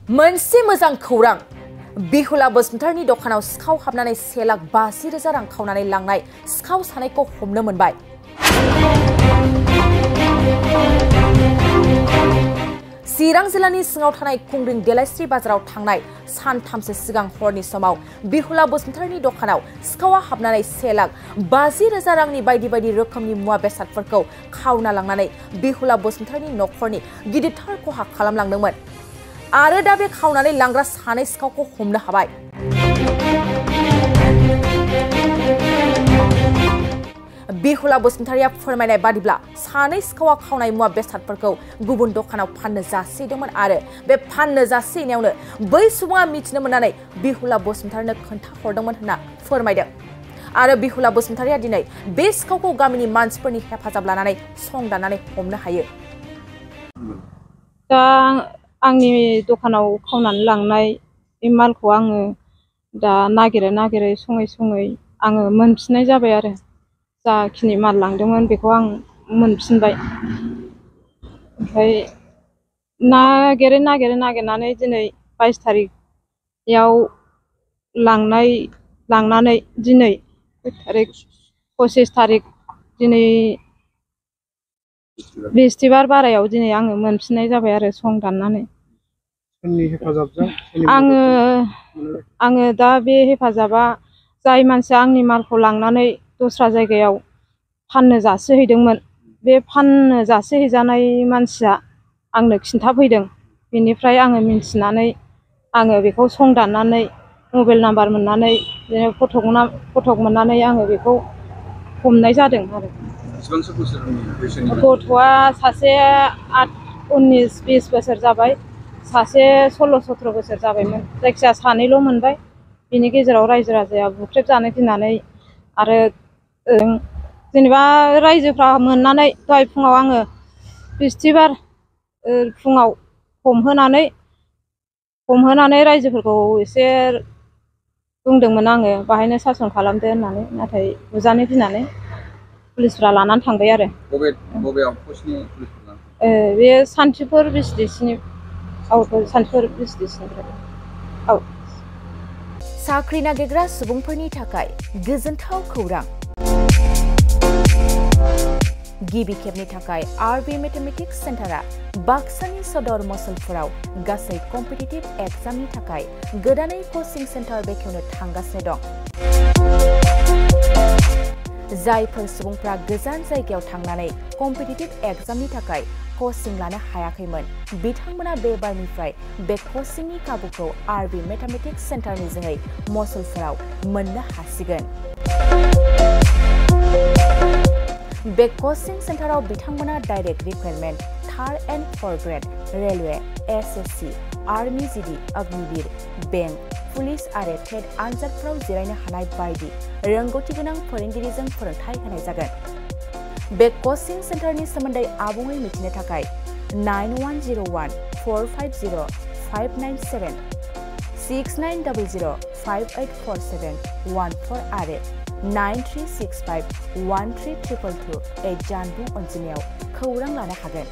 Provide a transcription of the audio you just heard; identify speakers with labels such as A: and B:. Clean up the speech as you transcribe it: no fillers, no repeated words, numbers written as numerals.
A: मोनसे मोजां खौरां बिहुला बसुमतारीनि दखानाव सिखाव हाबनानै 1,50,000 रां खावनानै लांनाय सिखाव सानैखौ हमनो मोनबाय। चिरां जिल्लानि सिङाव थानाय कुंग्रिं देलायस्रि बाजाराव थांनाय सानथामसो सिगां हरनि समाव बिहुला बसुमतारीनि दखानाव सिखावा हाबनानै 1,50,000 रांनि बायदि बायदि रोखोमनि मुवा बेसादफोरखौ खावना लांनानै बिहुला बसुमतारीनि नखरनि गिदिरथार खहा खालामलांदोंमोन। आरो दा बे खावनानै लांग्रा सानै सिखावखौ हमनो हाबाय। बिहुला बसुमतारीया फोरमायनाय बादिब्ला सानै सिखावा खावनाय मुवा बेसादफोरखौ गुबुन दखानाव फाननो जासिदोंमोन आरो बे फाननो जासिनायावनो बै सुबुङा मिथिनो मोननानै बिहुला बसुमतारीनो खोन्थाहरदोंमोन होनना फोरमायदों। आरो बिहुला बसुमतारीया दिनै बे सिखावखौ गामिनि मानसिफोरनि हेफाजाब लानानै संदाननानै हमनो हायो।
B: दा आंनि दखानाव खावनानै लांनाय मालखौ आङो दा नागिरै सङै आङो मोनफिननाय जाबाय आरो जाखिनि माल लांदोंमोन बेखौ आं मोनफिनबाय। ओमफ्राय नागिरनानै दिनै 22 तारिखआव लांनानै दिनै 25 तारिख दिनै बिस्थिबार बारायाव दिनै आङो मोनफिननाय जाबाय आरो संदाननानै। आङो दा बे हेफाजाबा जाय मानसिया आंनि मालखौ लांनानै दस्रा जायगायाव फाननो जासिहैदोंमोन बे फाननो जासिहैजानाय मानसिया आंनो खिन्थाफैदों। बेनिफ्राय आङो मिन्थिनानै आङो बेखौ संदाननानै मबाइल नाम्बार मोननानै बिदिनो फटक मोननानै आङो बेखौ हमनाय जादों आरो। गथ'आ सासे 19-20 बोसोर जाबाय, सासे 16-17 बोसोर जाबायमोन। जायखिजाया सानैल' मोनबाय। बिनि गेजेराव रायजो राजाया बुख्रेबजानो गिनानै आरो जेनेबा रायजोफ्रा मोननानै दहाय फुङाव आङो बिस्थिबार फुङाव हमहोनानै रायजोफोरखौ एसे बुंदोंमोन आङो बाहायनो सासन खालामदो होननानै, नाथाय बुजानो गिनानै पुलिसफ्रा लानानै थांबाय आरो।
C: बबेयाव पस्टनि पुलिसफ्रा?
B: बे सान्थिफुर बिसडिसिनि सान्थिफुर बिसडिसिनिफ्राय।
A: साख्रि नागिरग्रा सुबुंफोरनि थाखाय गोजोनथाव खौरां। गिबि खेबनि थाखाय आरबि मेथमेटिक्स सेन्टारा बाक्सानि सदर मसलपुराव गासै कम्पिटिटिभ एग्जामनि थाखाय गोदानै कचिं सेन्टार बेखेवनो थांगासिनो दं। जायफोर सुबुंफ्रा गोजान जायगायाव थांनानै कम्पिटिटिभ एग्जामनि थाखाय कचिं लानो हायाखैमोन बिथांमोना बे बारनिफ्राय बे कचिंनि खाबुखौ आरबि मेथमेटिक्स सेन्टारनि जोहै मसलपुराव मोननो हासिगोन। बे कचिं सेन्टाराव बिथांमोना direct recruitment, 3rd and 4th grade, railway, SSC, army GD, Agniveer, bank, police आरो टेट आनजादफोराव जिरायनो हानाय बायदि रोंगौथि गोनां फोरोंगिरिजों फोरोंथाय होनाय जागोन। बे कचिं सेन्टारनि सोमोन्दै आबुङै मिथिनो थाखाय 9101-450-597, 6900-584714 आरो 9365-13222 जानबुं अनजिमायाव खौरां लानो हागोन।